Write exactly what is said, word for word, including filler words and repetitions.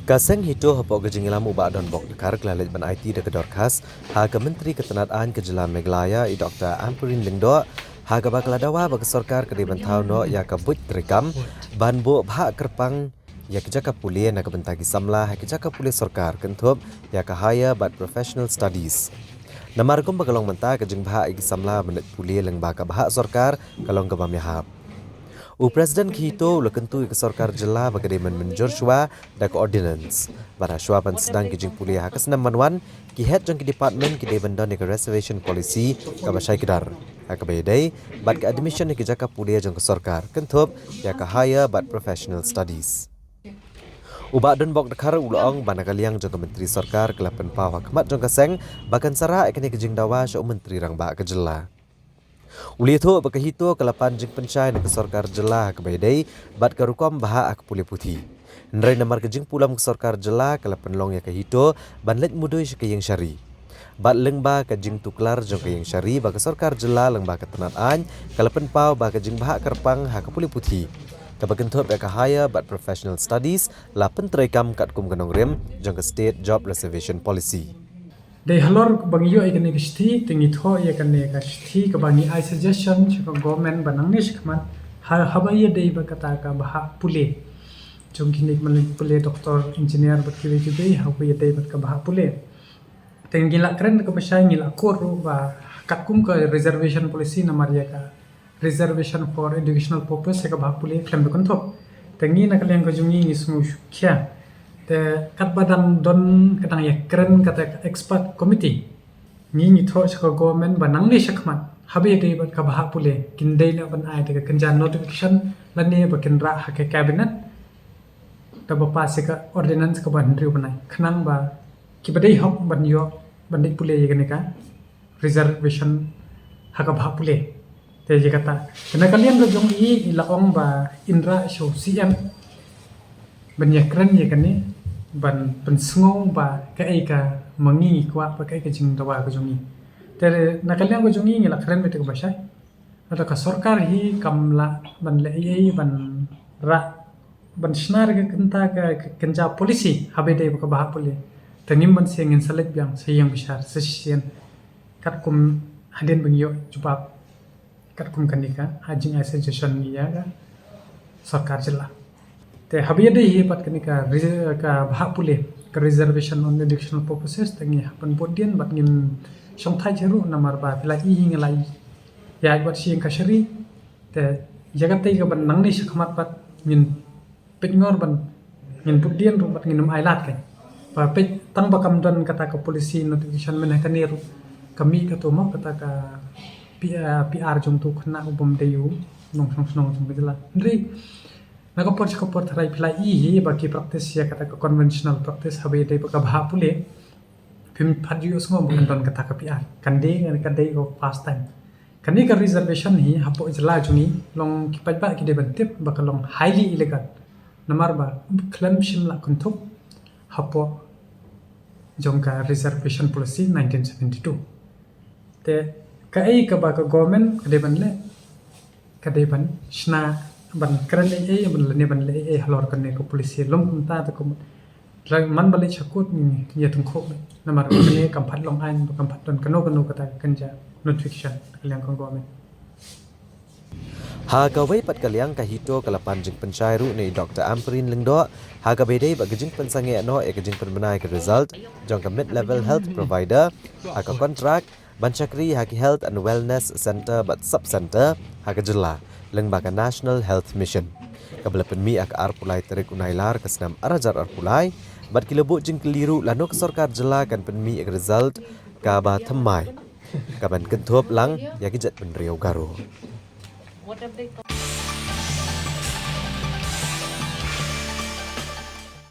Ka seng HITO hapoh ka jingïalam u Bah Donbok Dkhar ka la leit ban aiti da ka dorkhas ha ka Myntri ka tnad aiñ ka jylla Meghalaya, i Doktor Ampareen Lyngdoh, ha kaba ka la dawa ba ka sorkar ka dei ban thaw noh ïa ka buit treikam ban buh bhah kyrpang ïa ki jaka pule na ka bynta ki samla ha ki jaka pule sorkar, kynthup ïa ka higher bad professional studies. Namar kumba ka long mynta, ka jingbhah ïa ki samla ban leit pule lyngba ka bhah sorkar ka long kaba ïahap. U President ka HITO u la kyntu ïa ka sorkar jylla ba ka dei ban mynjur shuwa da ka ordinance ba da shuwa ban sdang ki jingpule ha ka snem ban wan, ki head jong ki department ki dei ban don ïa ka reservation policy kaba shai kdar, ha kaba ïadei bad ka admission ha ki jaka pule jong ka sorkar, kynthup ïa ka higher bad professional studies. U Bah Donbok Dkhar u la ong ba na ka liang jong ka Myntri Sorkar ka la pynpaw ha khmat jong ka seng ba kan sa rah ïa kane ka jingdawa sha u Myntri Rangbah ka jylla. U la ïathuh ba ka HITO ka la pan jingpynshai na ka sorkar jylla ha kaba ïadei bad ka rukom bhah ha ka pule puthi. Hynrei namar ka jingpulom ka sorkar jylla, ka la pynlong ïa ka HITO ban leit mudui sha ka ïing shari. Bad lyngba ka jingtuklar jong ka ïing shari bad ka sorkar jylla lyngba ka tnad aiñ, ka la pynpaw ba ka jingbhah kyrpang ha ka pule puthi kaba kynthup ïa ka higher bad professional studies la pyntreikam katkum ka nongrim jong ka State Job Reservation Policy. Dei halor ba ngi ïoh ïa kane ka shithi, te ngi thoh ïa kane ka shithi kaba ngi ai suggestion sha ka government ba nangne shakhmat, ha, haba ïadei bad kata ka bhah pule jong kine ki, man la pule doctor, engineer bad kiwei kiwei, haba ïadei bad ka bhah pule. Te ngi la kren kaba shai, ngi la kor ruh ba katkum ka reservation policy, namar ïa ka reservation for educational purpose ïa ka bhah pule khlem da kynthup. Te ngi na ka liang ka jong ngi ngi sngewkhia. Te katba dang don ka dang ïakren kata ka expert committee, ngi ngi thoh sha ka government ba nangne shakhmat, haba ïadei bad ka bhah pule, kin dei noh ban ai da ka kynja notification lane ba kin rah ha ka cabinet da ba pass ïa ka ordinance kaba hynriew bnai, khnang ba kiba dei hok ban ïoh ban leit pule ïa kane ka reservation ha ka bhah pule. Te ïa kata, te na ka liang ka jong i, i la ong ba in rah sha u CM ban ïakren ïa kane, ban pynsngew ba kaei ka ma ngi ngi kwah, ba kaei ka jingdawa ka jong i. Te na ka liang ka jong i ngi la kren beit kaba shai. Lada ka sorkar hi kam lah ban leh ei ei ban rah, ban shna ïa ka kynta ka, ka kynja policy haba ïadei bad ka bhah pule, te ngim banse, ngin sa leit biang sa ïeng bishar sa shisien, katkum hadien ba ngi ïoh jubab katkum kane ka, ha jingai suggestion ngi ïa ka sorkar jylla. Te haba ïadei hi bad kane ka res-, ka bhah pule, ka reservation on educational purposes, te ngi hap ban bud dien bad ngim shongthait hi ruh, namar ba phi la i hi ngi la ïaid bad sha ïing kashari. Te ïa katei kaba nangne shakhmat bad ngin peit ngor ban, ngin bud dien ruh bad ngin ym ailad kein. Ba peit tang ba kam don kata ka policy notification mynne, kane ruh ka mih katto mo, kata ka P-, ah, PR jong uto u khynnah u bym dei u nongshong shnong jong ka jylla. Hynrei na ka por sha ka por, tharai phi la i hi ba ki practice ïa kata ka conventional practice haba ïadei bad ka bhah pule, phim pat ju ïohsngew ba kan don kata ka PR. Kan dei, kan dei ka first time. Kane ka reservation hi hapoh jylla jong ngi, long ki paidbah ki dei ban tip ba ka long highly illegal. Namar ba khlem shim la kynthup hapoh jong ka reservation policy nineteen seventy-two. Te kaei kaba ka government ka dei ban leh, ka dei ban shna, ban kren ei ei, ban lane ban leh ei ei halor kane ka policy. Lym kumta te kum, trai man ba leit sha court ngi ïa tyngkhuh, namar kane kam pat long aiñ, kam pat don kano kano kata ka kynja notification ka liang ka government. Ha kawei pat ka liang, ka HITO ka la pan jingpynshai ruh na i Doktor Ampareen Lyngdoh ha kaba ïadei bad ka jingpynsangeh noh ïa ka jingpynbna ïa ka result jong ka mid level health provider ha ka kontrak ban shakri ha ki health and wellness centre bad sub centre ha ka jylla lyngba ka National Health Mission, kaba la pynmih ha ka arphew lai tarik u Nailar ka snem ar hajar arphew lai, bad ki la buh jingkylli ruh lano ka sorkar jylla kan pynmih ïa ka result kaba thymmai kaban kynthup lang ïa ki jaitbynriew Garo.